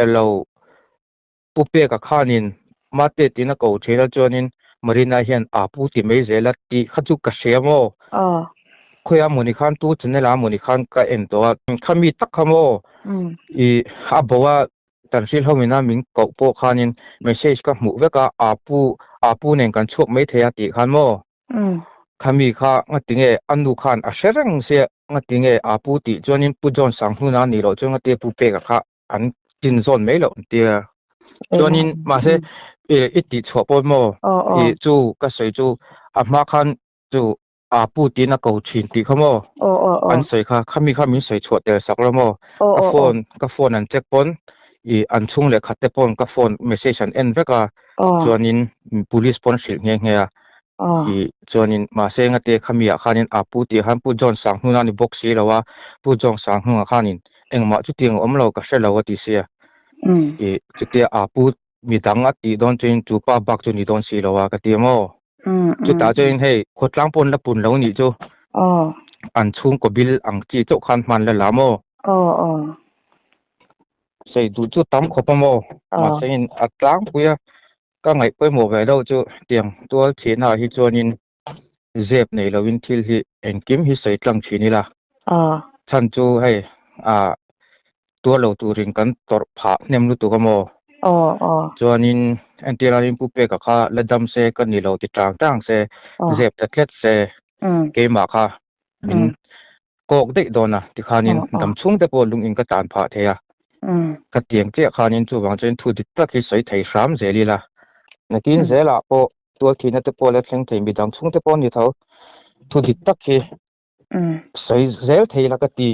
Elo Pu Peka khanin Mate tiin a ko thin a chuanin Marina hian a pu ti mai zel a tih kha chu ka hria maw? Aw. Khawiah mawni khan tu channel ah mawni khan ka en tawh a, khami tak kha maw i a bo a tan hrilh ho ina min koh pawh khanin message ka hmuh vek a, a pu a pu nen kan chhuak mai thei a tih khan maw? Khami kha ngatinge a nu khan a hre reng sia ngatinge a pu tih chuanin Pu John Sanghnuna nih loh chuan ngatinge Pu Peka kha an tin zawn mai loh an tia. Chuanin mahse i tih chhuah pawh maw i chu ka sawi chu a hma khan chu a pu tiin a ko thin tih kha maw an sawi kha khami kha min sawi chhuah tel sak lo maw ka phone ka phone an check pawn i an chhung leh khat te pawn ka phone message an en vek a chuanin police pawn hrilh nghe nghe a i chuanin mahse engate khami ah khanin a pu tih khan Pu John Sanghnuna a ni bawk si lo a Pu John Sanghnunga khanin engmah chutiang a awm lo ka hre lo a ti sia i chutia a pu midang a tih dawn chuin chu pa bak chu ni dawn si lo a ka ti maw chutah chuan hei khawtlang pawn la pun lo nih chu an chhungkaw bil ang chi chauh khan hman la la maw sawi duh chu tam khawp a maw mahse in a tlangpui a ka ngaih pawimawh ve deuh chu tiang tual thihna ah hi chuanin zep nei loin thil hi engkim hi sawi tlang thin ila. Chhan chu hei ah tuar lo turin kan tawrh phah hnem lutuk a maw? Chuanin entir anin Pu Peka kha la dam se ka ni lo ti tang tang se, zep ta tlet se keimah kha min kawk daih dawn a tikhanin dam chhung te pawh lungin ka tan phah thei a. Ka tiang chiah khanin chuvang chuan thu dik tak hi sawi thei hram zel ila. Nakin zelah pawh tual thihna te pawh la thleng thei midang chhung te pawh a ni tho. Thu dik tak hi sawi zel thei ila ka ti.